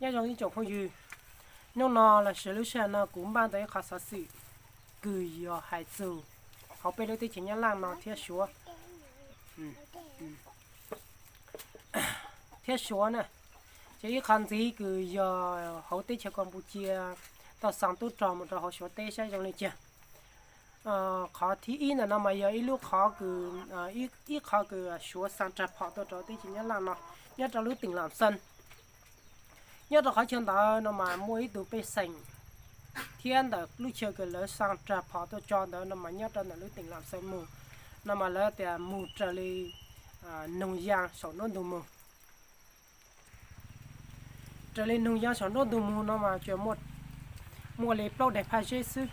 Nyob zoo ib tsoom phooj ywg, hnub no los sis lub sij hawm no kuv npaj tau ib qho xov xwm kws yog hais txug hauv peb lub teb chaws Nyab Laj no thiab Suav, thiab Suav na. Ces ib qho ntxiv kws yog hauv teb chaws Kampuchia tau xa tub rog mus rau hauv Suav teb saib zoo li cas. Qhov thib ib ntawm no mas yog ib lub qhov kws, ib qhov kws Suav xa rag phom tuaj rau teb chaws Nyab Laj no, nyob rau lub teem Lam Xees. Nyob rau qhov chaw ntawd no mas muaj ib tug pej xeem thiab ntawm lub chaw kws lawv xa rag phom tuaj tso ntawd no mas nyob rau ntawm lub teem Lam Xees mus, no mas lawv tias mus raws li noog yaa saum nruab ntug mus. Raws li noog yaa saum nruab ntug mus no mas tsuas muaj li plaub daim phaj zeb xwb.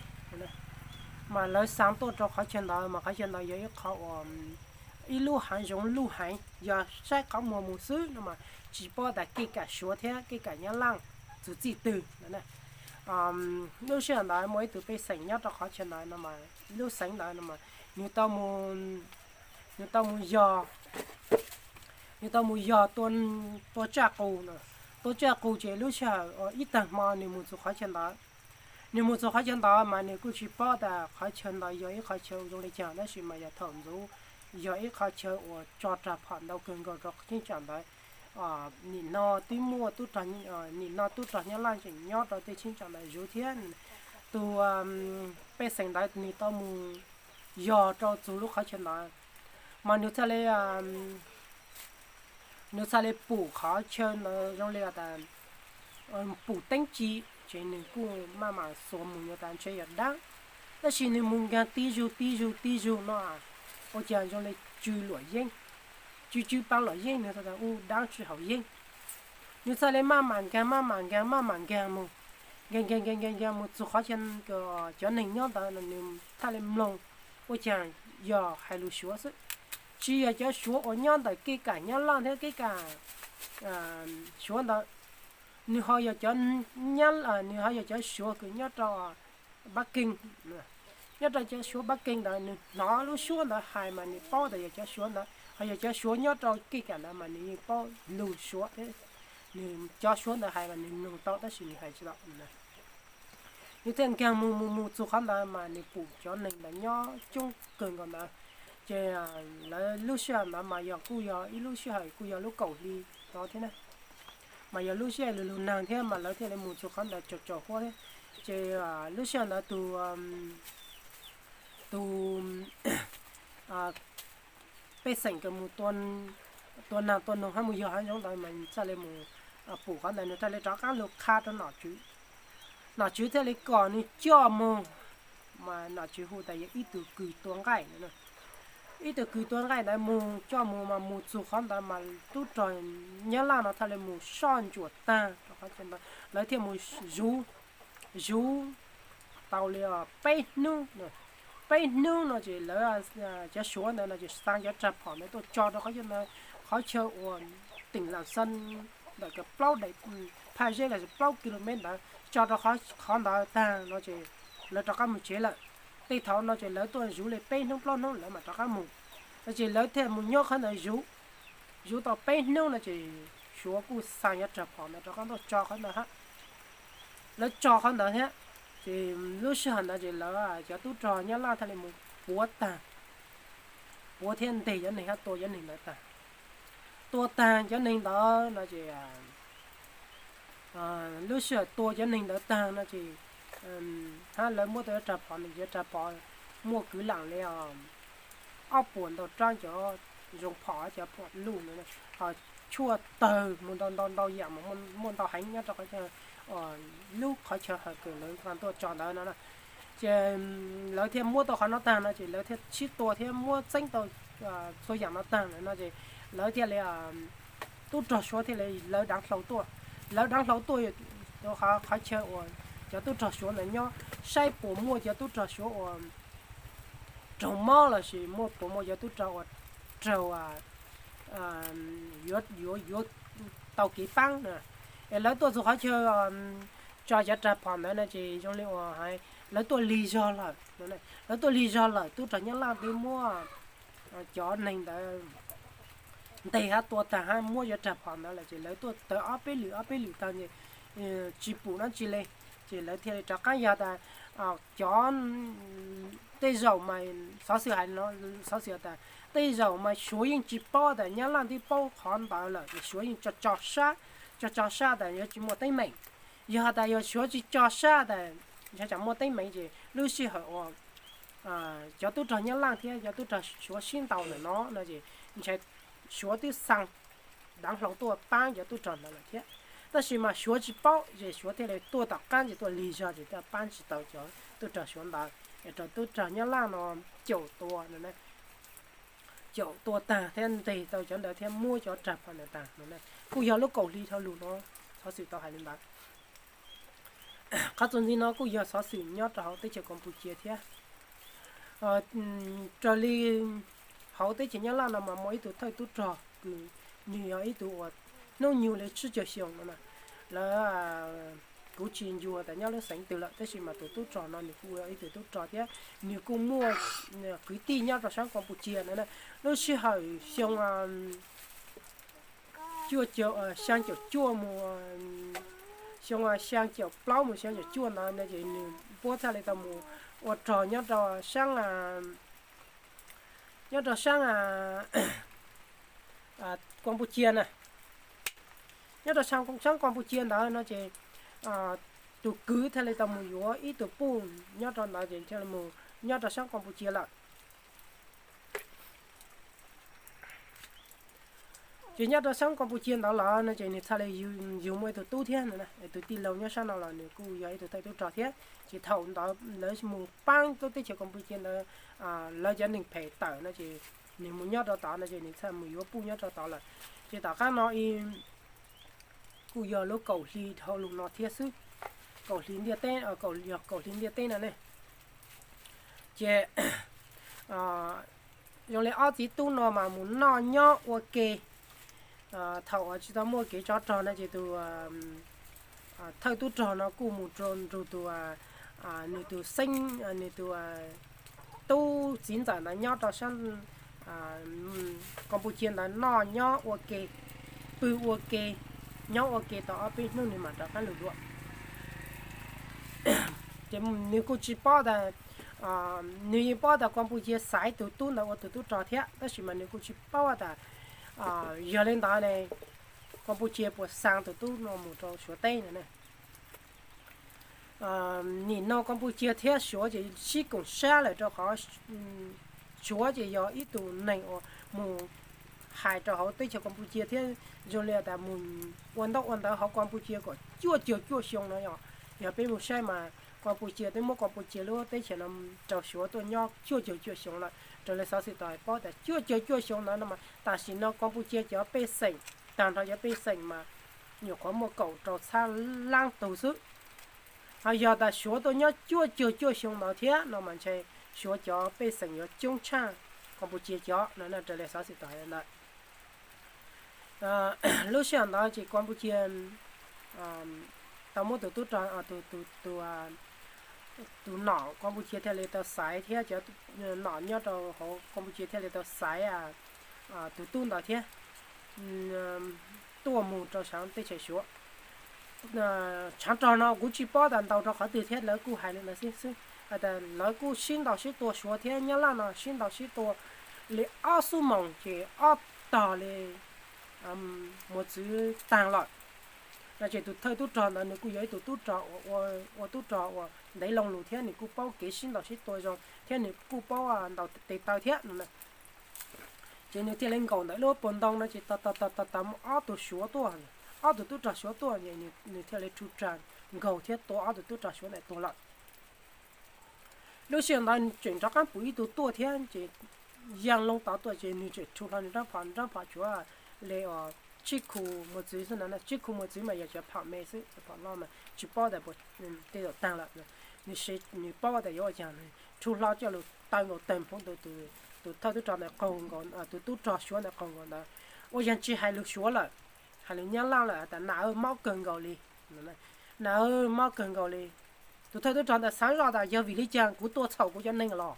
Mas lawv xa tuaj rau qhov chaw ntawd mas qhov chaw ntawd yog ib qho uas ib lub hav zoov luj heev, yog saib qhov muag mus xwb no mas tsis paub tas kev kam Suav thiab kev kam Nyab Laj txug txij twg no. Lub sij hawm ntawd muaj ib tug pej xeem nyob rau qhov chaw ntawd no, lub xeev ntawd no mas nws tau mus, nws tau mus yog, nws tau mus yog tua tsaj qus no. Tua tsaj qus ces lub sij hawm ib tag hmo nws mus txug qhov chaw ntawd. Nws mus txug qhov chaw ntawd mas nws kuj tsis paub tas qhov chaw ntawd yog ib qhov chaw zoo li cas, tab sis mas yog thaum ntxov yog ib qhov chaw uas tso rag phom ntau kawg nkaus rau cheeb tsam ntawd. Nim no twb muaj tub rog, nim no tub rog Nyab Laj tseem nyob rau tej cheeb tsam ntawd zuv thiab. Tus pej xeem ntawd nws tau mus yog rau txug lub qhov chaw ntawd mas nws txhaj li, nws txhaj li pum qhov chaw ntawd zoo li tas pum teeb ci, ces nws kuj maj mam xuas mus yuav tas ntshe yog dab. Tab sis nws mus nkaag tib zug tib zug tib zug no, ua cas zoo li tsw luam yeeb, tsw tsw pa luam yeeb, nws tas u dab tsw hauv yeeb. Nws txhaj li maj mam nkaag maj mam nkaag maj mam nkaag mus, nkaag nkaag nkaag nkaag mus txug qhov chaw cov neeg nyob ntawd, nws txhaj li mloog ua cas yog hais lus Suav xwb. Tsis yog cov Suav uas nyob ntawm kev kam Nyab Laj thiab kev kam Suav ntawd, nws ho yog cov, nws ho yog cov Suav kws nyob rau Pab Keeg. Nyob rau cov Suav Pab Keeg ntawd nws hnov lub suab ntawd hais mas nws paub tas yog cov Suav ntawd, ho yog cov Suav nyob rau kev kam ntawd mas nws yeej paub lus Suav thiab. Nws cov Suav ntawd hais mas nws noog tau tab sis nws hais tsis tau. Nws thiaj nkaag mus mus mus txug qhov ntawd mas nws pum cov neeg ntawd nyob coob kawg nkaus ntawd. Ces lawv lub sij hawm ntawd mas yog kuj yog ib lub sij hawm kuj yog lub kaum hli no thiab na, mas yog lub sij hawm lug lug naag thiab mas lawv thiaj li mus txug qhov ntawd tsaus tsaus huab thiab. Ces lub sij hawm ntawd tus, tus pej xeem kws mus tua naag tua noog hab mus yog hab zoov ntawd mas txhaj li mus pum qhov ntawd nws txhaj li rov qaab lug qha rau nom tswv. Nom tswv thiaj li kom nws coj mus, mas nom tswv hu tas yog ib tug kws tua nqaij. Ib tug kws tua nqaij ntawd mus coj mus mas mus txug qhov ntawd mas tub rog Nyab Laj no txhaj li mus soj ntsuam taag rau qhov chaw ntawd, lawv thiaj mus zuv, zuv tau li peb hnub. Peb hnub no ces lawv, cov Suav ntawd no ces xa cov rag phom ntawd tuaj tso rau qhov chaw ntawd, qhov chaw uas teem Lam Xees ntawm kws plaub daim phaj zeb los sis plaub kilomev ntawd tso rau qhov ntawd taag no ces lawv rov qaab mus tsev lawm. Tej thaum no ces lawv tuaj zuv li peb hnub plaub hnub lawv mam rov qaab mus. No ces lawv thiaj mus nyob qhov ntawd zuv, zuv tau peb hnub no ces Suav kuj xa cov rag phom ntawd rov qaab tuaj tso qhov ntawd hab. Lawv tso qhov ntawd thiab, ces lub sij hawm ntawd ces lawv cov tub rog Nyab Laj thiaj li mus puav taag, puav thiab nteg cov neeg hab tua cov neeg ntawd taag. Tua taag cov neeg ntawd no ces lub sij hawm tua cov neeg ntawd taag no ces hab lawv muab tau cov rag phom, cov rag phom muaj kwv lam li ob puas ntau rab cov zoo phom, cov phom luj ntawd, ho tshuaj tawg mus ntau ntau ntau yam mas muaj ntau heev nyob rau qhov chaw, lub qhov chaw hawm kws lawv tuaj tso ntawd no na. Ces lawv thiaj muab tau qhov no taag no ces lawv thiaj sib tua thiab muab txeeb tau txhua yam no taag lawm no ces lawv thiaj li, tub rog Suav thiaj li lawv daav hlau tuaj. Lawv daav hlau tuaj qhov chaw uas cov tub rog Suav ntawd nyob saib puas muaj cov tub rog Suav uas raug mob los sis muaj puas muaj cov tub rog uas raug, yuav, yuav tau kev paab na. Es lawv tuaj txug qhov chaw tso cov rag phom ntawd no ces zoo li uas hais lawv tuaj lig zog lawm. Lawv tuaj lig zog lawm, tub rog Nyab Laj twb muab cov neeg ntawd nteg hab tua taag hab muab cov rag phom ntawd lawm ces lawv tuaj tawm ob peb lwm ob peb lwm taag ces tsis pum dab tsi li, ces lawv thiaj li rov qab yog tas cov tej zaum mas xov xwm hais, xov xwm tas tej zaum mas Suav yeej tsis paub tas Nyab Laj twb paub qhov ntawd lawm, Suav yeej tso tso sab, tso tso sab tas yuav tsis muaj teeb meem. Yog has tas yog Suav tsis tso sab tas yog tsam muaj teeb meem ces lub sij hawm uas cov tub rog Nyab Laj thiab cov tub rog Suav sib ntaus ntawm no no ces ntshai Suav twb xa dav hlau tuaj pab cov tub rog ntawd lawm thiab. Tab sis mas Suav tsis paub ces Suav thiaj li tuaj tom qab ces tuaj lig zog ces tuaj pab tsis tau cov tub rog Suav ntawd, es rau tub rog Nyab Laj no caum tua, caum tua tag thiab ntes tau cov ntawd thiab muab cov rog phom ntawd tag no. Kuj yog lub kaum hli dhau los no xov xwm tau hais li ntawd. Qhov txuas ntxiv no kuj yog xov xwm nyob rau hauv teb chaws Kaus Npus Cia thiab. Raws li hauv teb chaws Nyab Laj no mas muaj ib tug thawj tub rog kws nws yog ib tug uas hnub nyoog li tsib caug xyoo no na. Lawv, kuv tsis ncuag tas nyob lub xeev twg lawm tab sis mas tus tub rog no nws kuj yog ib tug tub rog thiab nws kuj muaj kwv tij nyob rau sab Kaus Npus Cia no na. Lub sij hawm xyoo cuaj caum, xyaa caum cuaj mus, xyoo xyaa caum plaub mus xyaa caum cuaj ntawd no ces nws puab thiaj li tau mus ua rog nyob rau saab, nyob rau saab Kaus Npus Cia na. Nyob rau saab Kaus Npus Cia ntawd no ces tus kwv thiaj li tau mus yuav ib tug puj nyob rau ntawd ces thiaj li mus nyob rau saab Kaus Npus Cia lawm. Ces nyob rau saab Kaus Npus Cia ntawd los no ces nws txhaj li yug muaj ib tug tub thiab no. Tus tij laug nyob saab no los nws kuj yog ib tug thawj tub rog thiab. Ces thaum ntawd lawv mus paab lub teb chaws Kaus Npus Cia ntawd, lawv cov neeg phem tawm no ces nws mus nyob rau tod no ces nws txhaj mus yuav puj nyob rau tod lawm. Ces tom qab no kuj yog lub kaum hli dhau los no thiab xwb, kaum hli ntiaj teb, yog kaum hli ntiaj teb no ne. Ces zoo li ob txiv tub no mas mus noj nyob ua ke. Thaum uas tsis tau muaj kev tsov rog no ces tus thawj tub rog no kuj mus nrug tus, nws tus xeeb, nws tus tub txiv ntxawm ntawd nyob rau saab Kaus Npus Cia ntawd noj nyob ua ke, pw ua ke, nyob ua ke tau ob peb hnub nws mam rov qab lug dua. Ces nws kuj tsis paub tas, nws yeej paub tas Kaus Npus Cia xaiv tus tub ntawd ua tus tub rog thiab tab sis mas nws kuj tsis paub tas yog li ntawd ne, Kaus Npus Cia puas xa tus tub no mus rau Suav teb no ne. Nim no Kaus Npus Cia thiab Suav ces sib koom sab lawm rau qhov Suav ces yog ib tug neeg uas mus hais rau hauv teb chaws Kaus Npus Cia thiab zoo li tas mus ua ntaub ua ntawv hauv Kaus Npus Cia kom cuaj caug cuaj xyoo no. Yog, yog peb mus saib mas Kaus Npus Cia twb muab Kaus Npus Cia lub teb chaws no rau Suav tuaj nyob cuaj caug cuaj xyoo lawm. Raws li xov xwm tau hais paub tas cuaj caug cuaj xyoo ntawd no mas tam sim no Kaus Npus Cia cov pej xeem, tag nrho cov pej xeem mas nyuam qhuav muaj kaum rau txhab laab tug xwb. Ho yog tas Suav tuaj nyob cuaj caug cuaj xyoo ntawd thiab no mas ntshe Suav cov pej xeem yuav coob tshaj Kaus Npus Cia cov no, raws li xov xwm tau hais ntawd. Lub sij hawm ntawd ces Kaus Npus Cia tau muab tus tub rog, tus, tus nom Kaus Npus Cia thiaj li tau xaiv thiab cov nom nyob rau hauv Kaus Npus Cia thiaj li tau xaiv tus tub ntawd thiab tuaj mus rau sav teb chaws Suav. Tshav rog no kuv tsis paub tas ntaus rau qhov twg thiab, lawv kuj hais li ntawd xwb xwb. Hais tas lawv kuj sib ntaus sib tua, Suav thiab Nyab Laj no sib ntaus sib tua li ob xuab moos ces ob tog li mos txwv taag lawm. No ces tus thawj tub rog ntawd nws kuj yog ib tug tub rog ua tub rog uas ntev loo lug thiab nws kuj paub kev sib ntaus sib tua zoo thiab nws kuj paub ntaus tes taw thiab no. Ces nws thiaj li nkaum ntawm lub puag ntoo no ces tog tog tog tog mus ob tug Suav tuaj, ob tug tub rog Suav tuaj ces nws thiaj li rhu rag nkaug thiab tua ob tug tub rog Suav ntawd tuag lawm. Lub sij hawm ntawd tseem rov qab pum ib tug tuaj thiab ces yaaj loo tod tuaj ces nws tseem rhu hlo nws rab phom, nws rab phom tsuav li tsib khu mos txwv xwb no. Tsib khu mos txwv mas yog cov phom me xwb, cov phom loj mas tsis paub tas puas tej zaum taag lawm. Nws paub tas yuav ua caag, rhu hlo coj lug taw nkaus tawg nphoo tus thawj tub rog ntawd qaug nkaus, tus tub rog Suav ntawd qaug nkaus ntawd. Ua caag tsis hais lug Suav lawm, hais lug Nyab Laj lawm tas nam aw mob kawg nkaus li, nam aw mob kawg nkaus li. Tus thawj tub rog ntawd xaav zoj tas yog vim li caag kuv tua txhaum kuv cov neeg los.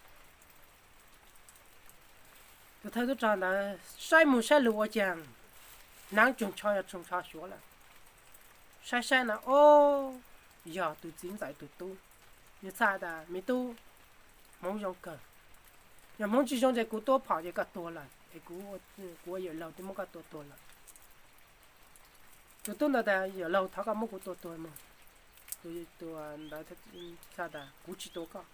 Tus thawj tub rog ntawd saib moog saib lug ua caag, hnav tsoog tsho yog tsoog tsho Suav lawm. saib saib na, ob, yog tus txiv ntxawm tus tub. Nws txhais tas, me tub, hmoov zoo kawg, yog hmoov tsis zoo ces kuv tuaj phom ces koj tuag lawm es kuv ua yawm laug twb muab koj tua tuag lawm. Tus tub ntawd tas, yawm laug thov koj muab kuv tua tuag mus. Tus ntawd txhais tas, kuv tsis tua koj.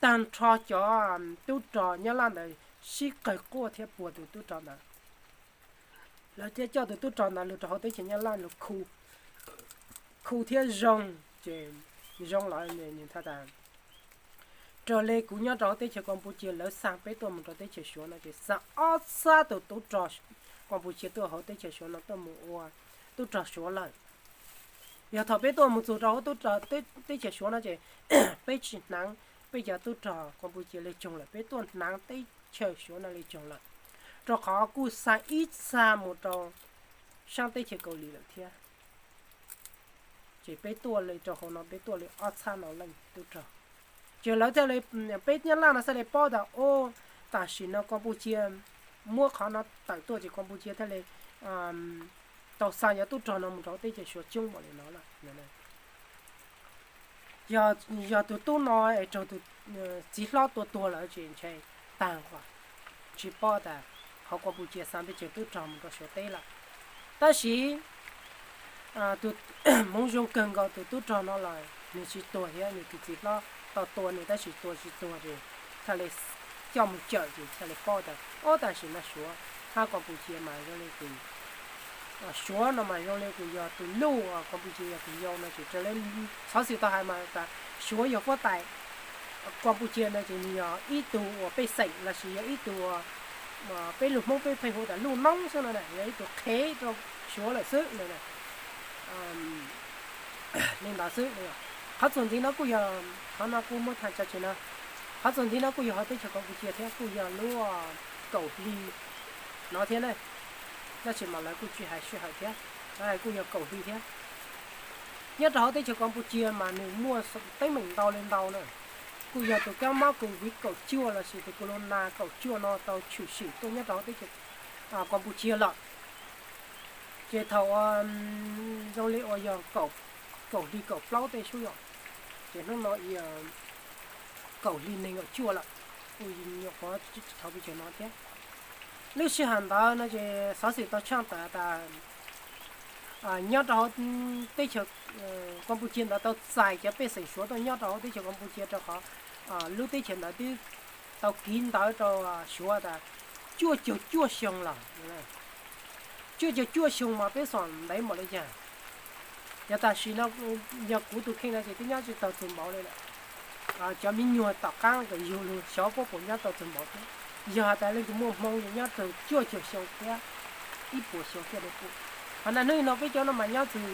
Tag nrho cov tub rog Nyab Laj ntawd sib qawg quaj thiab puag tus tub rog ntawd. Lawv thiaj coj tus tub rog ntawd los rau hauv teb chaws Nyab Laj los khu thiab zoo, ces zoo lawm nws txhais tas, raws li kuv nyob rau hauv teb chaws Kaus Pus Cia lawv xa peb tuaj mus rau teb chaws Suav no ces xa ob txhab tus tub rog Kaus Pus Cia tuaj hauv teb chaws Suav no tuaj mus ua tub rog Suav lawm. Yog thaum peb tuaj mus txug rau hauv teb chaws Suav no ces peb tsis hnav peb cov tub rog Kaus Pus Cia li tsoog lawm, peb tuaj hnav teb chaws Suav no li tsoog lawm, rau qhov kuj xa ib txha mus rau sab teb chaws Kaus Lim lawm thiab. Ces peb tuaj li rau hauv no peb tuaj li ob txhab no leej tub rog. Ces lawv thiaj li, peb Nyab Laj no thiaj li paub tas, o, tam sim no Kaus Pus Cia muab qhov no tawm tuaj ces Kaus Pus Cia thiaj li tau xa cov tub rog no mus rau teb chaws Suav coob npaum li no lawm. Yog tus tub no es raug tus txiv hlob tua tuag lawm ces ntshe tag nrho, tsis paub tas hauv Kaus Pus Cia xa teb chaws tub rog mus rau Suav teb lawm. Tab sis tus hmoov zoo kawg nkaus tus tub rog no los nws tsis tuag thiab, nws tus txiv hlob tau tua nws tab sis tua tsis tuag ces thiaj li coj mus cawm ces thiaj li paub tas, o, tam sim no Suav hab Kaus Pus Cia mas zoo li tus, Suav no mas zoo li tus yog tus luj, Kaus Pus Cia yog tus yau no ces raws li xov xwm tau hais mas tas Suav yog huab tais, Kaus Pus Cia no ces nws yog ib tug uas pej xeem lossis yog ib tug uas peb lus Hmoob peb pheej hu tas luj noob xwb no, yog ib tug qhev rau Suav lawm xwb no. Li ntawd xwb. Qhov txuas ntxiv no kuj yog, qhov no kuj muab tham tso tseg no, qhov txuas ntxiv no kuj yog hauv teb chaws Kaus Pus Cia thiab kuj yog lub kaum hli no thiab ne. Tab sis mas lawv kuj tsis hais sij hawm thiab, lawv hais kuj yog kaum hli thiab. Nyob rau hauv teb chaws Kaus Pus Cia mas nws muaj teeb meem ntau li ntau na. Kuj yog tus kab mob Covid kaum cuaj lossis tus corona kaum cuaj no tau tshwm sim tuaj nyob rau hauv teb chaws Kaus Pus Cia lawm. Ces thaum zoo li uas yog kaum hli kaum plaub tej sub yom, ces hnub no kaum hli nees nkaum cuaj lawm, kuj nyuam qhuav tsis dhau pes tsawg no thiab. Lub sij hawm ntawd no ces xov xwm tau tshaj tawm tas nyob rau hauv teb chaws Kaus Pus Cia ntawd tau txais cov pej xeem Suav tuaj nyob rau hauv teb chaws Kaus Pus Cia rau qhov lub teb chaws ntawd twb tau kiv ntawv rau Suav tas cuaj caug cuaj xyoo los, cuaj caug cuaj xyoo mas peb xam ntev npaum li cas. Yog tam sim no yog kuv tus kheej no ces twb nyob tsis tau txog npaum li lawm. Cov me nyuam tom qab kom yug lug xyov puab puas nyob tau txog npaum thiab. Yog has tas leej twg muaj hmoo ces nyob raug cuaj caum xyoo thiab ib puas xyoo thiaj li pum. Qhov no hnub no peb cov no mas nyob txog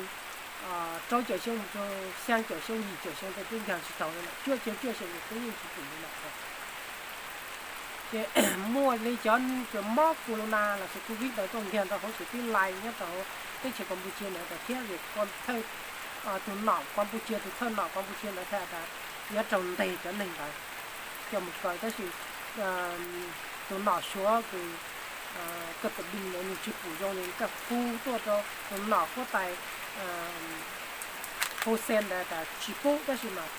rau caum xyoo mus rau xyaa caum xyoo yim caum xyoo tej twb nkaag tsis taus li lawm, cuaj caug cuaj xyoo ces twb yeej tsis pum li lawm. Ces muaj li cov mob corona lossis Covid ntawd tuaj nkaag rau hauv ces twb lais nyob rau hauv teb chaws Kaus Pus Cia ntawd tas thiab vim tus nom Kaus Pus Cia, tus thawj nom Kaus Pus Cia ntawd thiaj tas yuav raug ntes cov neeg ntawd coj mus kaw, tab sis tus nom Suav kws Koj Tus Dij ntawd nws tsis pum zoo li, koj hu tuaj rau tus nom huab tais Hu Xees ntawd tas tsis pub, tab sis mas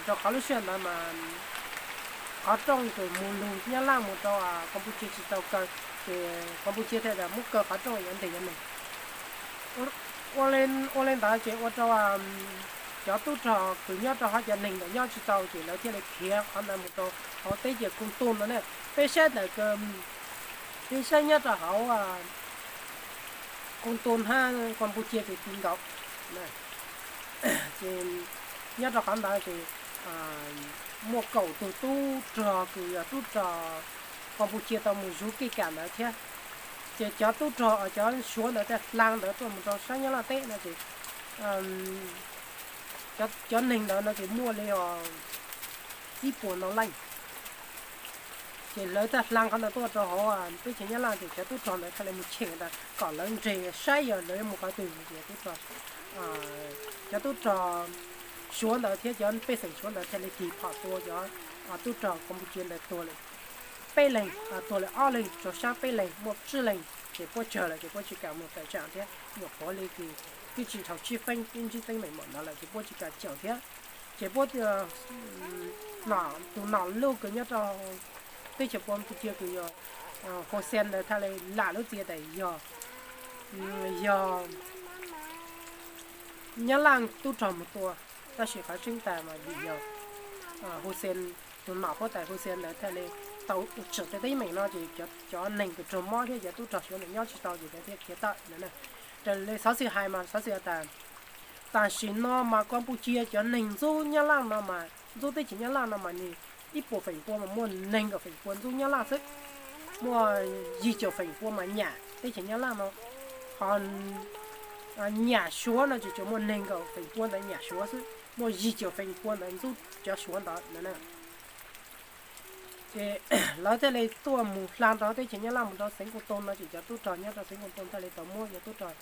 rau qhov lub sij hawm ntawd mas qhov rooj kws mus lug Nyab Laj mus rau Kaus Pus Cia tsis tau kaw, ces Kaus Pus Cia thiaj tas muab kaw qhov rooj yuav ntes cov neeg. Ua li ntawd ces ua rau cov tub rog kws nyob rau hauv cov neeg ntawd nyob tsis tau, ces lawv thiaj li khiav qhov ntawd mus rau hauv teb chaws Koos Toos no ne. Peb saib ntawm, peb saib nyob rau hauv Koos Toos hab Kaus Pus Cia ces ti nkaus. Ces nyob rau qhov ntawd ces muaj kaum tug tub rog kws yog tub rog Kaus Pus Cia tau mus zuv kev kam ntawd thiab. Ces cov tub rog, cov Suav ntawd thiaj hla ntawd tuaj mus rau sab Nyab Laj teb no ces cov neeg ntawd no ces muaj li os ib puas no leej. Ces lawv thiaj hla qhov ntawd tuaj rau hauv teb chaws Nyab Laj, ces cov tub rog ntawd thiaj li mus cheem tas kom lawv nres saib yog lawv yuav mus qhov twg, ces tub rog, cov tub rog Suav ntawd thiab cov pej xeem Suav ntawd thiaj li tig phom tua cov tub rog Kaus Pus Cia ntawd tuag lawm peb leeg, tuag lawm ob leeg, tshuav sab peb leeg, muaj tsib leeg ces puab tsawg lawm ces puab tsis kam mus tawm tsam thiab, nyuam qhuav li kws twb tsis thaum tshwj feeb twb ntsib teeb meem npaum ntawd lawm ces puab tsis kam caum thiab. Ces puab, tus nom luj kws nyob rau teb chaws Campuchia kws yog Hu Xav ntawd thiaj li lam lub txia tas yog, yog Nyab Laj tub rog mus tua, tab sis qhov tseeb tas mas vim yog Hu Xav, tus nom huab tais Hu Xav ntawd thiaj li tau tsim tej teeb meem no ces cov neeg kws raug mob thiab cov tub rog Suav ntawd nyob tsis tau ces lawv thiaj khiav tawm no. Raws li xov xwm hais mas xov xwm tas, tam sim no mas Campuchia cov neeg ntxub Nyab Laj no mas ntxub teb chaws Nyab Laj no mas nws ib puas feem pua mas muaj nees nkaum feem pua ntxub Nyab Laj xwb, muaj yim caum feem pua mas nyam teb chaws Nyab Laj no, ho nyam Suav no ces tsuas muaj nees nkaum feem pua ntawd nyam Suav xwb, muaj yim caum feem pua ntawd ntxub cov Suav ntawd no. Ces lawv thiaj li tuaj mus hla rau teb chaws Nyab Laj mus rau xeev Koos Toos no ces cov tub rog nyob rau xeev Koos Toos thiaj li tau muab cov tub rog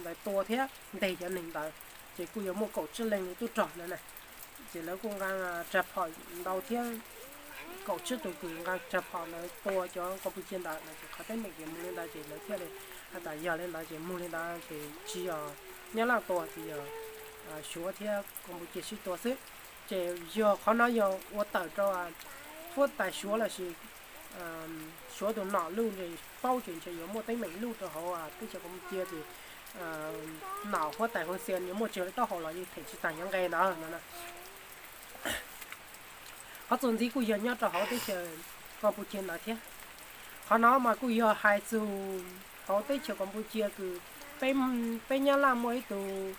ntawd tua thiab nteg cov neeg ntawd, ces kuj yog muaj kaum tsib leeg tub rog no na. Ces lawv kuj nqa rag phom ntau thiab, kaum tsib tus kws nqa rag phom ntawd tua cov Campuchia ntawd no ces qhov teeb meem ces mus li ntawd ces lawv thiaj li has tas yog li ntawd ces mus li ntawd ces tsis yog Nyab Laj tua ces yog Suav thiab Campuchia sib tua xwb. Ces yog qhov no yog ua tawm rau huab tais Suav lossis Suav tus nom luj ces paub ces ntshe yuav muaj teeb meem luj rau hauv teb chaws Campuchia ces nom huab tais Hu Xav yuav muaj tsis taub hau los yeej them tsis tag nyob nqe ntawd no. Qhov txuas ntxiv kuj yog nyob rau hauv teb chaws Campuchia ntawd thiab. Qhov no mas kuj yog hais txog hauv teb chaws Campuchia kws peb Nyab Laj muaj ib tug,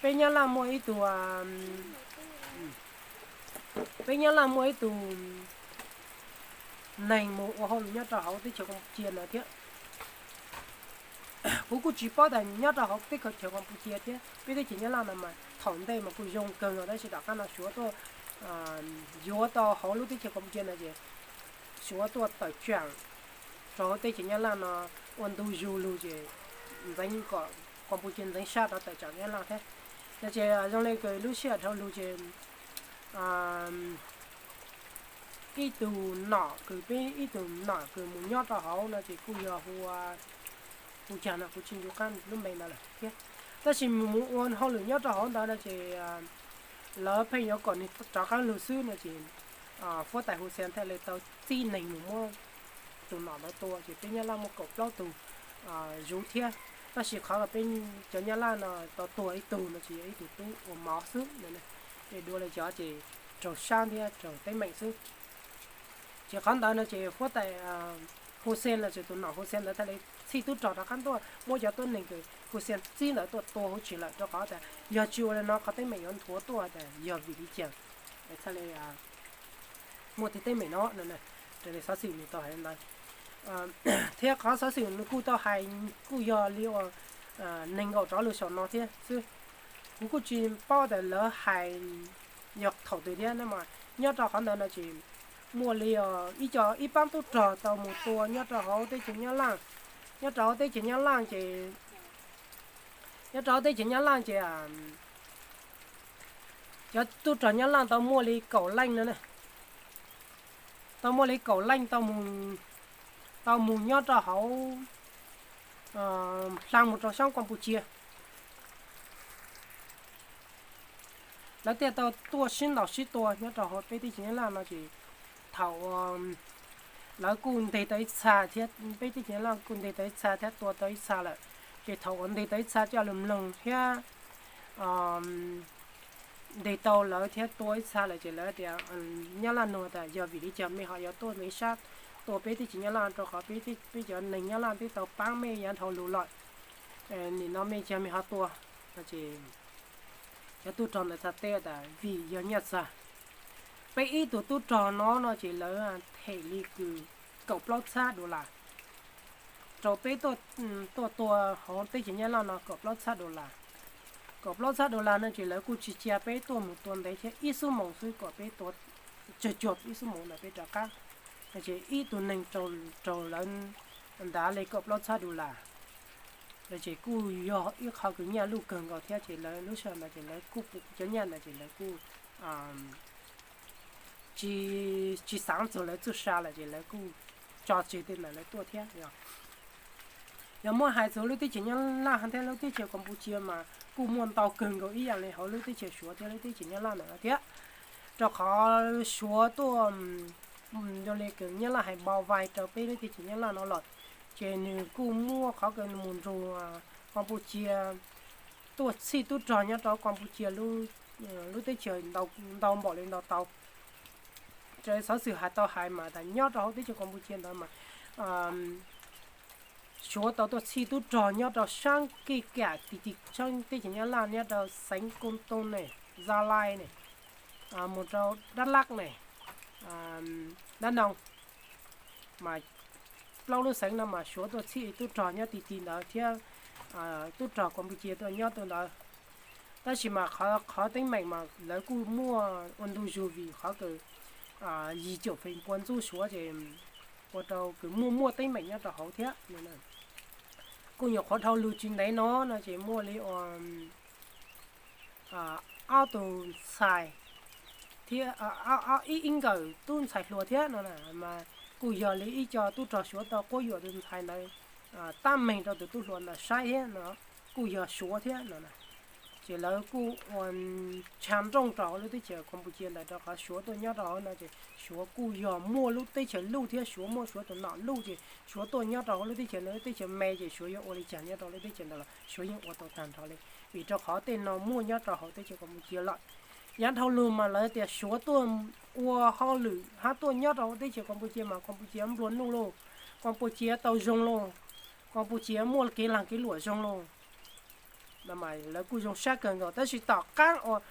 peb Nyab Laj muaj ib tug, peb Nyab Laj muaj ib tug neeg mus ua hauj lwm nyob rau hauv teb chaws Campuchia ntawd thiab. Kuv kuj tsis paub tas nyob rau hauv teb chaws Campuchia thiab peb teb chaws Nyab Laj no mas thaum ntej mas kuj zoo kawg no tab sis tom qab no Suav tuaj yuav tau hauv lub teb chaws Campuchia no ces Suav tuaj tawm tsam rau hauv teb chaws Nyab Laj no ua ntu zus lug ces ntxeev kom Campuchia ntxeev sab rov tawm tsam Nyab Laj thiab. No ces zoo li kws lub sij hawm dhau lug ces ib tug nom kws peb ib tug nom kws mus nyob rau hauv no ces kuj yog hu, hu cas no kuv tsis ncu qab lub npe ntawd lawm thiab. Tab sis mus ua hauj lwm nyob rau hauv ntawd no ces lawv pheej yuav kom nws rov qab lug xwb no ces huab tais Hu Xav thiaj li tau txib neeg mus muab tus nom ntawd tua ces peb Nyab Laj muaj kaum plaub tug zuv thiab. Tab sis qhov peb cov Nyab Laj no tau tuag ib tug no ces yog ib tug tub ua mov xwb no, ces dua li cov ces raug sab thiab raug teeb meem xwb. Ces qhov ntawd no ces huab tais Hu Xav los ces tus nom Hu Xav ntawd thiaj li txhij tub rog rov qab tuaj muab cov tuab neeg kws Hu Xav txib ntawd tuaj tua huv tsis lawm rau qhov tas yog tsis ua li no qhov teeb meem yuav nthuav tuaj tas yog vim li cas thiaj li muaj tej teeb meem no no. Raws li xov xwm nws tau hais ntawd thiab qhov xov xwm nws kuj tau hais kuj yog li uas nees nkaum rov lug saum no thiab xwb. Kuv kuj tsis paub tas lawv hais yog thaum twg thiab no mas nyob rau qhov ntawd no ces muaj li ib co ib pab tub rog tau mus tua nyob rau hauv teb chaws Nyab Laj. Nyob rau hauv teb chaws Nyab Laj ces, nyob rau hauv teb chaws Nyab Laj ces cov tub rog Nyab Laj tau muaj li kaum leej no, tau muaj li kaum leej tau mus nyob rau hauv, hla mus rau sab Campuchia. Lawv thiaj tau tuaj sib ntaus sib tua nyob rau hauv peb teb chaws Nyab Laj no ces thaum lawv kuj nteg tau ib txha thiab, peb teb chaws Nyab Laj kuj nteg tau ib txha thiab tua tau ib txha lawm. Ces thaum uas nteg tau ib txha coj lug mloog thiab nteg tau lawv thiab tua ib txha lawm ces lawv tias, Nyab Laj nug tas yog vim li cas mej ho yuav tuaj ntxeev sab tua peb teb chaws Nyab Laj rau qhov peb cov neeg Nyab Laj twb tau paab mej yav dhau lug lawm, nim no mej cas mej ho tua? No ces cov tub rog ntawd txhais teb tas vim yog nyaj txag. Peb ib tug tub rog no no ces lawv them li kws kaum plaub txhab dollar rau peb tuaj tua hauv teb chaws Nyab Laj no, kaum plaub txhab dollar. Kaum plaub txhab dollar no ces lawv kuj tsis cia peb tuaj mus tua ntev thiab, ib xuab moos xwb kom peb tua tsawg cuag ib xuab moos ntawd peb rov qab. No ces ib tug neeg raug lawv ntav li kaum plaub txhab dollar. No ces kuj yog ib qho kws nyaj luj kawg nkaus thiab ces lawv lub sij hawm ntawd ces lawv kuj pum cov nyaj ntawd ces lawv kuj tsis xaav txug lawv txuj sa lawm ces lawv kuj tso tseg tej ntawd lawv tuaj thiab. Yog muab hais txog lub teb chaws Nyab Laj thiab lub teb chaws Campuchia mas kuj muaj ntau kawg nkaus ib yam li hauv lub teb chaws Suav thiab lub teb chaws Nyab Laj ntawm no thiab. Rau qhov Suav tuaj ua li Nyab Laj hais npau vais rau peb lub teb chaws Nyab Laj no lawm, ces nws kuj muaj qhov kws mus nrug Campuchia tuaj txhij tub rog nyob rau Campuchia lub teb chaws ntau npaum li ntau tau. Raws xov xwm hais tau hais mas tas nyob rau hauv teb chaws Campuchia ntawd mas Suav tau tuaj txhij tub rog nyob rau sab kev kam ti ti sab teb chaws Nyab Laj nyob rau xeev Kon Tum ne, Za Lai ne, mus rau Dab Lab ne, Dab Noo, mas plaub lub xeev no mas Suav tuaj txhij tub rog nyob ti ti ntawd thiab tub rog Campuchia tuaj nyob rau ntawd. Tab sis mas qhov teeb meem mas lawv kuj muaj ua ntu zus vim qhov kws yim caum feem pua ntxub Suav ces ua rau kws muaj muaj teeb meem nyob rau hauv thiab. Kuj nyuam qhuav dhau lug tsis ntev no no ces muaj li ua ob tug ntxhais thiab ib ib nkawm tub ntxhais hluas thiab no mas kuj yog li ib co tub rog Suav tau quab yuam tus ntxhais ntawd tab meeg rau tus tub hluas ntawd saib thiab no, kuj yog Suav thiab no. Ces lawv kuj ua ntsha nrooj rau hauv lub teb chaws Campuchia ntawd rau qhov Suav tuaj nyob rau hauv no ces Suav kuj yog muaj lub teb chaws luj thiab Suav muaj Suav tus nom luj ces Suav tuaj nyob rau hauv lub teb chaws no, lub teb chaws me ces Suav yuav ua li cas nyob rau lub teb chaws ntawd los Suav yeej ua tau tag nrho li, vim rau qhov tej no muaj nyob rau hauv teb chaws Campuchia lawm. Yav dhau lug mas lawv tias Suav tuaj ua hauj lwm hab tuaj nyob rau hauv teb chaws Campuchia mas Campuchia nplua nuj lauj, Campuchia tau zoo lauj, Campuchia muaj kev lag kev luam zoo lauj. Lawv kuj zoo sab kawg nkaus tab sis tom qaab uas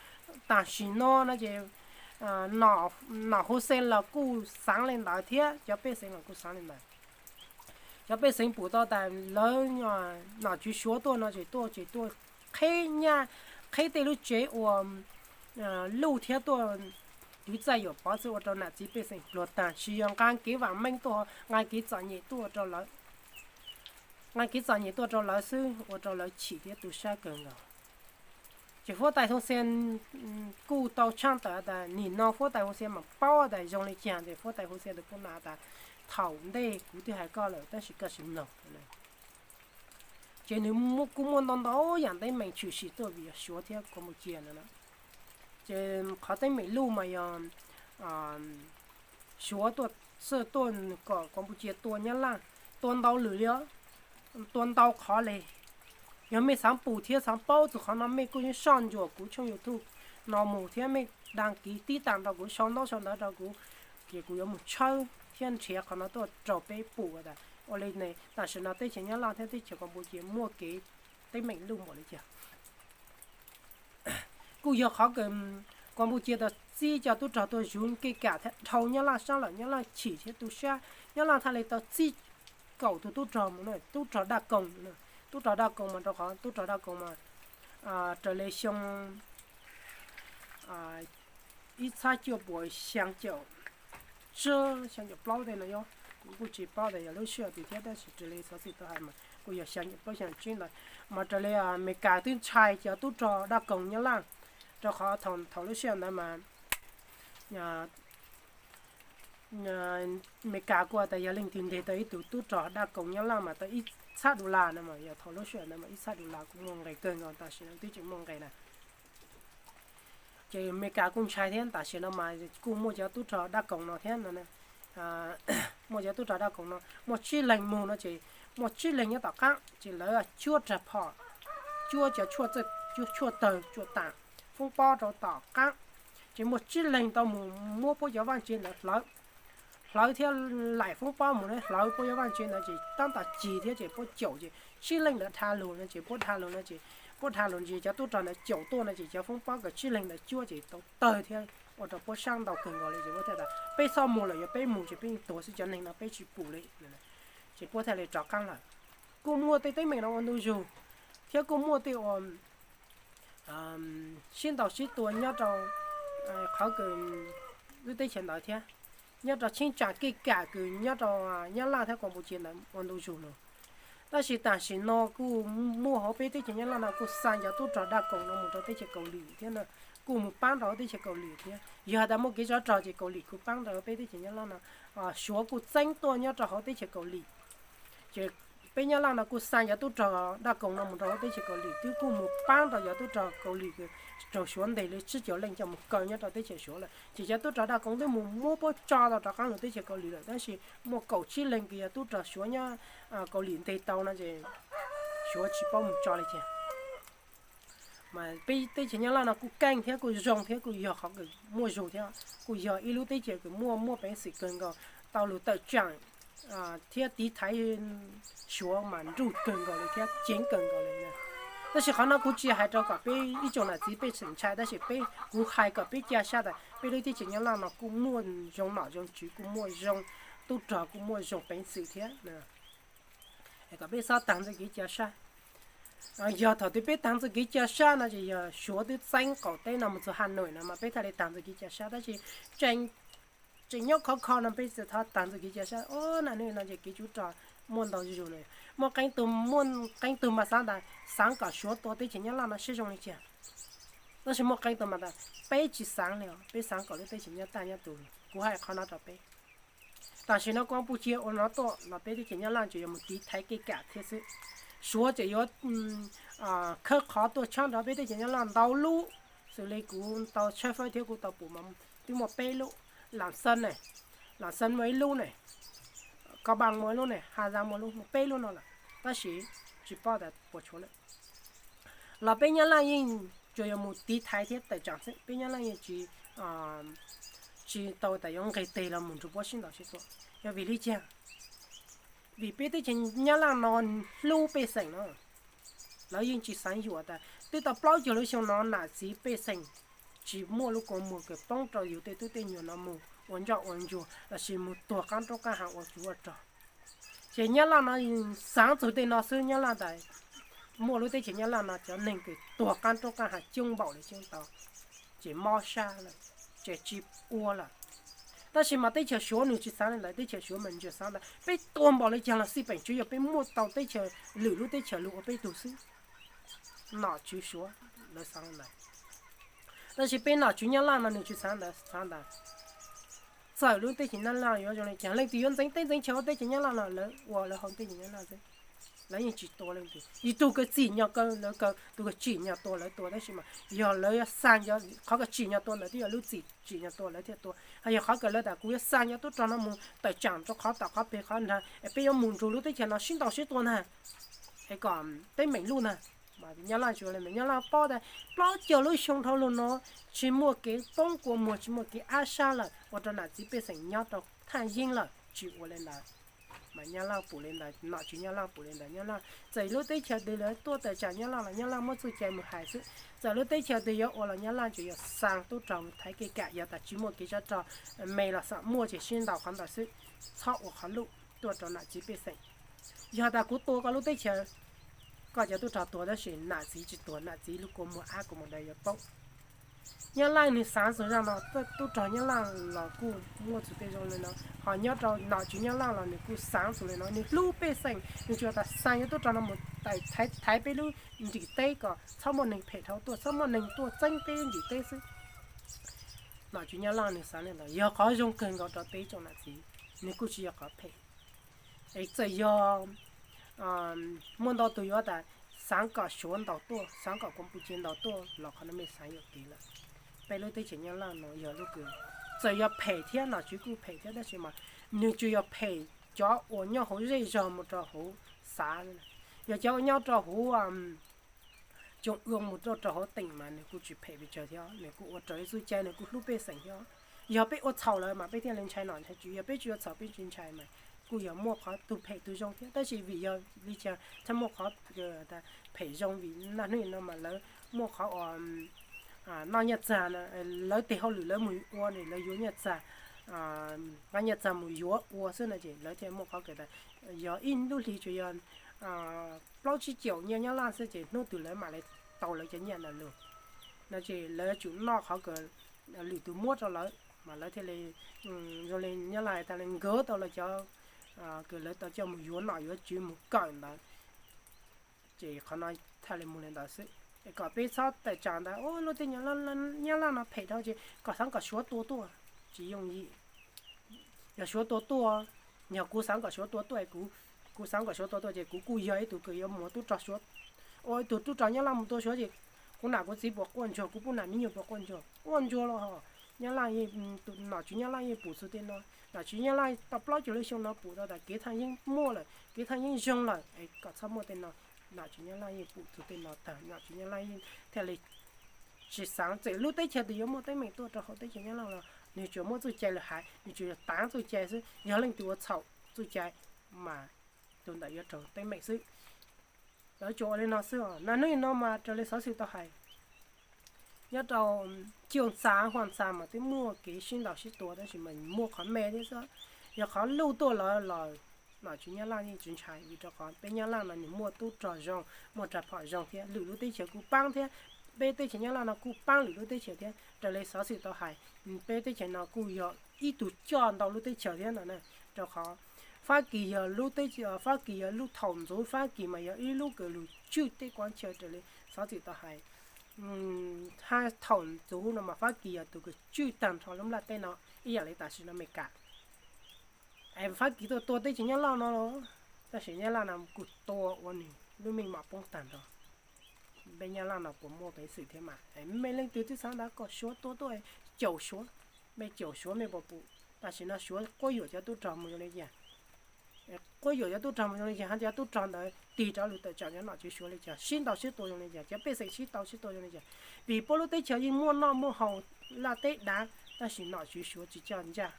tam sim no no ces nom Hun Sen los kuj xaav li ntawd thiab cov pej xeem los kuj xaav li ntawd. Cov pej xeem pum tau tas lawv nom tswv Suav tuaj no ces tuaj ces tuaj qheb nyaj, qheb tej lub tsev ua luj thiab tuaj kwv txaj yuam pov txwv ua rau nam txiv pej xeem pluag tag, tsis yog nqa kev vam meej tuaj, nqa kev txom nyem tuaj rau lawv, nqa kev txom nyem tuaj rau lawv xwb ua rau lawv chim thiab tu sab kawg nkaus. Ces huab tais Hun Sen kuj tau tshaj tawm tas nim no huab tais Hun Sen mas paub tas zoo li cas ces huab tais Hun Sen tus kuj na tas thaum ntej kuv twb hais koj lawm tab sis koj tsis mloog. Ces nws kuj muaj ntau ntau yam teeb meem tshwm sim tuaj vim yog Suav thiab Campuchia no. Ces qhov teeb meem luj mas yog Suav tuaj, tuaj kom Campuchia tua Nyab Laj, tua ntau lwm li, tua ntau qhov li. Yog mej xaav pum thiab xaav paub txug qhov no mej kuj yeej soj ntsuam kuv tshooj YouTube no mus thiab mej dag kiv tib taag rau kuv, sau ntaub sau ntawv rau kuv, ces kuv yuav mus tshawb thiab nrhiav qhov no tuaj rau peb pum tas ua li ne tam sim no teb chaws Nyab Laj thiab teb chaws Campuchia muaj kev teeb meem luj npaum li cas. Kuj yog qhov kws Campuchia tau txib cov tub rog tuaj zuv kev kam thiab dhau Nyab Laj sab lawm, Nyab Laj chim thiab tu sab, Nyab Laj thiaj li tau txib kaum tug tub rog mus, tub rog daj koos, tub rog daj koos mas rau qhov tub rog daj koos mas raws li xyoo ib txhiab cuaj puas xyaa caum tsib, xyaa caum plaub tej no, kuv kuj tsis paub tas yog lub sij hawm twg thiab tab sis raws li xov xwm tau hais mas kuj yog xyaa caum plaub xyaa caum tsib ntawd, mas raws li Amelikas twb ntshai cov tub rog daj koos Nyab Laj, rau qhov thaum lub sij hawm ntawd mas Amelikas kuj tas yog leej twg nteg tau ib tug tub rog daj koos Nyab Laj mas tau ib txhiab dollar no, yog thaum lub sij hawm ntawd mas ib txhiab dollar kuj muaj nqis kawg nkaus, tam sim no twb tseem muaj nqis na. Ces Amelikas kuj ntshai thiab, tam sim no mas kuj muaj cov tub rog daj koos no thiab no. Muaj cov tub rog daj koos no muaj tsib leeg mus no ces muaj tsib leeg nyob tom qaab ces lawv cuab rag phom, cuab cov tshuaj tawg tshuaj taam foob pob rau tom qaab, ces muaj tsib leeg tau mus muab puab cov vaaj tsev ntawd hlawv, hlawv thiab laim foob pob mus hlawv puab cov vaaj tsev ntawd ces tab tom cig thiab ces puab caum ces tsib leeg ntawd dha lug no ces puab dha lug no ces puab dha lug ces cov tub rog ntawd caum tuaj no ces cov foob pob kws tsib leeg ntawd cuab ces tau tawg thiab ua rau puab sab ntau kawg nkaus li ces puab thiaj tas peb txhob mus lawm, yog peb mus ces peb yeej tuag xwb, cov neeg no peb tsis pum li. Ces puab thiaj li rov qaab lawm. Kuj muaj tej teeb meem no ua ntu zug thiab kuj muaj tej ua sib ntaus sib tua nyob rau qhov kws lub teb chaws ntawd thiab, nyob rau cheeb tsam kev kam kws nyob rau Nyab Laj thiab Kaus Npus Cia ntawd ua ntu zug lug. Tab sis tam sim no kuj muaj hauv peb teb chaws Nyab Laj no kuj xa cov tub rog daj koom no mus rau teb chaws Kaus Lim thiab na, kuj mus paab rau hauv teb chaws Kaus Lim thiab. Yog has tas muaj kev tsov rog ces Kaus Lim kuj paab rau peb teb chaws Nyab Laj no. Suav kuj txeeb tuaj nyob rau hauv teb chaws Kaus Lim, ces Peb Nyab Laj no kuj xa cov tub rog Daj Koos no mus rau teb chaws Kaus Lim, twb kuj mus pab rau cov tub rog Kaus Lim, rau Suav ntes li tsib caug leej coj mus kaw nyob rau teb chaws Suav lawm. Ces cov tub rog Daj Koos twb mus muab puab tso tau rov qab lug teb chaws Kaus Lim lawm, tab sis muaj kaum tsib leeg kws yog tub rog Suav nyob Kaus Lim ntes tau no ces Suav tsis paub mus tso li cas. Mas peb teb chaws Nyab Laj no kuj keej thiab kuj zoo thiab kuj yog qhov kws muaj zug thiab, kuj yog ib lub teb chaws kws muaj muaj peev xwm kawg nkaus, tau lug tawm tseem thiab tiv thaiv Suav mas nruj kawg nkaus li thiab ceev kawg nkaus li. Tab sis qhov no kuv tsis hais rau kom peb ib tsoom nam txiv pej xeem ntshai, tab sis peb, kuv hais kom peb ca sab tas peb lub teb chaws Nyab Laj no kuj muaj zoo nom zoo tswv, kuj muaj zoo tub rog, kuj muaj zoo peev xwm thiab. Kom peb xob taag ntxuj kev ca sab. Yog thaum twg peb taag ntxuj kev ca sab no ces yog Suav twb txeeb qaum teb no mus txug Ha Noim no mas peb thiaj li taag ntxuj kev ca sab, tab sis tseem nyob khov kho no peb txhaj taag ntxuj kev ca sab. Ob, nam nwj no ces kev tsov rog muaj ntau zug no. Muaj qee tug, muaj qee tug mas xaav tas xaav kom Suav tua teb chaws Nyab Laj no seb zoo li cas. Tab sis muaj qee tug mas tas peb tsis xaav li os, peb xaav kom lub teb chaws nyob taj nyob tug. Kuv hais qhov no rau peb. Tam sim no Koos Pus Cia ua no tuaj los peb teb chaws Nyab Laj tseem yuav mus tiv thaiv kev kam thiab xwb. Suav tseem yuav khawb qhov tuaj tshab nrog peb teb chaws Nyab Laj ntau lub. Xws li kuv tau tshawb fawb thiab kuv tau pum mas twb muaj peb lub. Lam Xeeb ne, Lam Xeeb muaj ib lub ne, Koj Npaaj muaj ib lub ne, Ha Zaas muaj lub, muaj peb lub no lawm, tab sis tsis paub tas puas tshuav lawm. Los peb Nyab Laj yeej tsuas yuav mus tiv thaiv thiab tawm tseem xwb, peb Nyab Laj yeej tsis, tsis tau tas yuav nqeg teg los mus nrug puab sib ntaus sib tua. Yog vim li cas? Vim peb teb chaws Nyab Laj no hlub pej xeem no. Lawv yeej tsis xaav yuam tas twb tau plaub caug lub xyoo no nam txiv pej xeem tsis muaj lub kua muag kws poob rau yus tej tub tej nyuam no mus ua ntsoj ua ntsuag lossis mus tuag qaab roob qaab hav ua tsov ua rog. Ces Nyab Laj no xaav txug tej no xwb, Nyab Laj tas muaj lub teb chaws Nyab Laj no cov neeg kws tuag qaab roob qaab hav coob npaum li coob tau, ces mob sab lawm, ces tsis ua lawm. Tab sis mas teb chaws Suav nws tsis xaav li ntawd, teb chaws Suav mas nws xaav tas peb tuag npaum li cas los xij peem tsuav yog peb muaj tau teb chaws, lwm lub teb chaws lug ua peb tug xwb. Nom tswv Suav lawv xaav li ntawd. Tab sis peb nom tswv Nyab Laj no nws tsis xaav ntawd, xaav tas txawm lub teb chaws Nyab Laj yuav zoo li cas, leej twg yuav ntxeev teb ntxeev chaw ua teb chaws Nyab Laj los lawv ua lawv hauv teb chaws Nyab Laj xwb. Lawv yeej tsis tua leej twg, ib tug kws tsim nyog kaw lawv kaw, tug kws tsim nyog tua lawv tua, tab sis mas yog lawv yuav xa, qhov kws tsim nyog tua ntawd twb yog lub txim tsim nyog tua lawv thiaj tua. Ho yog qhov kws lawv tas kuv yuav xa cov tub rog no mus tawm tseem rau qhov tom qhov peg qhov nrag es peb yuav mus nrug lub teb chaws no sib ntaus sib tua ntag, es kom teeb meem luj ntag. Nyab Laj tsis ua li ntawd, Nyab Laj paub tas plaub caug lub xyoo dhau lug no tsis muaj kev poob kua muag, tsis muaj kev ab sab lawm, ua rau nam txiv pej xeem nyob rau thaj yeeb lawm, tsis ua li ntawd. Mas Nyab Laj pum li ntawd, nom tswv Nyab Laj pum li ntawd, Nyab Laj txawm lub teb chaws twg lawv tuaj tawm tseem Nyab Laj los Nyab Laj muab txuj cai mus hais xwb. Txawm lub teb chaws twg yuav ua los Nyab Laj tsuas yog xa tub rog thaiv kev kam, yog tas tsis muaj kev tsov rog me los xam muaj ces sib ntaus qhov ntawd xwb, txhob ua qhov luj tuaj rau nam txiv pej xeem. Yog tas kuv tua koj lub teb chaws, koj cov tub rog tuag tab sis nam txiv tsis tuag, nam txiv lub kua muag ab kua muag daw yuav poob. Nyab Laj nws xaav txug zaj no, tub rog Nyab Laj los kuj muaj txug tej zoo li no, ho nyob rau nom tswv Nyab Laj los nws kuj xaav txug li no, nws hlub pej xeem, nws tsuas tas xa yuav tub rog no mus thaiv peb lub nrim teb kom txhob muaj neeg phem dhau tuaj, txhob muaj neeg tuaj txeeb peb lub nrim teb xwb. Nom tswv Nyab Laj nws xaav li ntawd, yog qhov zoo kawg nkaus rau peb tsoom nam txiv, nws kuj tsis yog qhov phem. Es txawm yog muaj ntau tug yuav tas xaav kom Suav ntaus tuaj, xaav kom Koos Pus Cia ntaus tuaj los qhov no mej xaav yuam kev lawm. Peb lub teb chaws Nyab Laj no yog lub kws txawm yog phem thiab, nom tswv kuj phem thiab, tab sis mas nws tsuas yog phem cov uas nyob hauv zej zog mus rau hauv xav. Yog cov uas nyob rau hauv tsoom ua mus rau rau hauv teem mas nws kuj tsis phem pes tsawg thiab, nws kuj ua raws ib txuj cai, nws kuj hlub pej xeem thiab. Yog peb ua txhaum lawm mas peb thiaj li ntshai nom ntshai tswv, yog peb tsis ua txhaum peb tsis ntshai mas kuj yog muaj qhov tug phem tug zoo thiab, tab sis vim yog li cas thiaj muaj qhov phem zoo, vim naj hnub no mas lawv muaj qhov uas noj nyaj txag, lawv tes hauj lwm lawv mus ua, lawv yuav nyaj txag, nqa nyaj txag mus yuav ua xwb no ces lawv thiaj muaj qhov kawm tas yog ib lub hli tsuas yog plaub tsib caum nyiaj Nyab Laj xwb ces hnub twg lawv mam li tau lawv cov nyiaj ntawd lug no ces lawv tsum noj qhov kawm lwm tus muab rau lawv mas lawv thiaj li zoo li Nyab Laj tas li nkawd tau lawv cov kws lawv tau coj mus yuav nom yuav tswv mus kawm ntawd. Ces qhov no thiaj li mus li ntawd xwb. Kom peb txhob tawm tseem tas lub teb chaws Nyab Laj no phem dhau ces kom xaav kom Suav tua tuaj, tsis yooj yim. Yog Suav tua tuaj, yog kuv xaav kom Suav tua tuaj es kuv Kuv xaav kom Suav tua tuaj ces kuv kuj yog ib tug kws yuav muab tub rog Suav, ua ib tug tub rog Nyab Laj mus tua Suav ces kuv nam kuv txiv puas quaj ntsuag, kuv poj nam me nyuam puas quaj ntsuag, quaj ntsuag los hos. Nyab Laj yeej, nom tswv Nyab Laj yeej pum txug tej no. Nom tswv Nyab Laj tau plaub caug lub xyoo no pum tau tas kev thaj yeeb muaj lawm, kev thaj yeeb zoo lawm es kom txhob muaj tej no. Nom tswv Nyab Laj yeej pum txug tej no tag, nom tswv Nyab Laj yeej thiaj li tsis xaav txawm lub teb chaws twg yuav muaj teeb meem tuaj rau hauv teb chaws Nyab Laj los nwg tsuas muab txuj cai lug hais, nwg tsuas yog taav txuj cai xwb. Yog leej twg ua txhaum txuj cai mas tus ntawd yuav raug teeb meem xwb. Lawv tsuas ua li no xwb. Naj hnub no mas raws li xov xwm tau hais, nyob rau Cuaj Ntxha Huaj Ntxha mas twb muaj kev sib ntaus sib tua tab sis mas muaj qhov me thiab xwb. Yog qhov luj tuaj lawm los nom tswv Nyab Laj yeej tsis ntshai vim rau qhov peb Nyab Laj no nws muaj tub rog zoo, muaj rag phom zoo thiab lwm lub teb chaws kuj paab thiab. Peb teb chaws Nyab Laj no kuj paab lwm lub teb chaws thiab. Raws li xov xwm tau hais, peb teb chaws no kuj yog ib tug coj ntau lub teb chaws thiab no na. Rau qhov Fab Kis yog lub teb, Fab Kis yog lub thaum ntxuv, Fab Kis mas yog ib lub kws lug tswj tej kuav chaw raws li xov xwm tau hais. Hab thaum ntxuv no mas Fab Kis yog tus kws tswj taag nrho lub nplaj teb no ib yam li tam sim no Amelikas. Es Fab Kis tuaj tua teb chaws Nyab Laj no los, tab sis Nyab Laj no kuj tua ua nwg lub meej mom poob taag nrho. Peb Nyab Laj no puas muaj peev xwm thiab mas? Mej leej twg twb xaav ntawd kom Suav tua tuaj caum Suav, mej caum Suav mej puas pum? Tam sim no Suav quab yuam cov tub rog mus zoo li cas? Quab yuam cov tub rog mus zoo li cas? Hab cov tub rog ntawd tig rov lug tawm tsam cov nom tswv Suav li cas? Sib ntaus sib tua zoo li cas? Cov pej xeem sib ntaus sib tua zoo li cas? Vim puab lub teb chaws yeej muaj noj muaj haus laj teb dav, tab sis nom tswv Suav tsis coj ntsaj.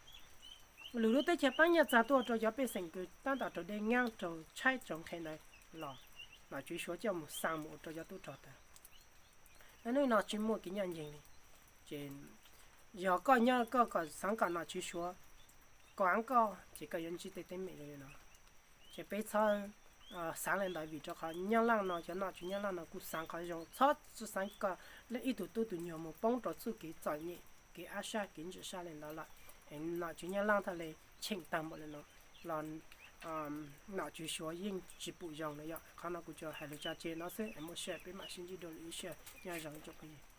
Lwm lub teb chaws paab nyaj txag tuaj rau cov pej xeem kws taab tom raug dej nyaab raug tshaib raug nqhe ntawd los nom tswv Suav coj mus xaa mus ua rau cov tub rog tawg. Naj hnub no tsis muaj kev ncaj nceeg li. Ces yog koj nyob koj kom xaav kom nom tswv Suav koav koj ces koj yuav ntsib tej teeb meem zoo li no. Ces peb txhob xaav li ntawd vim rau qhov Nyab Laj no cov nom tswv Nyab Laj no kuj xaav qhov zoo, txhob xaav kom ib tug tub tus nyuag mus poob rau txuj kev txom nyem, kev ab sab kev ntsim sab li ntawd lawm. Nom tswv Nyab Laj txhaj li cheem taag npaum li no los nom tswv Suav yeej tsis pum zoo no. Yog qhov no kuv tsuas hais lug tso tseg no xwb, es muaj sij hawm peb mam sib ntsib dua lwm lub sij hawm. Nyob zoo tsoom phooj ywg.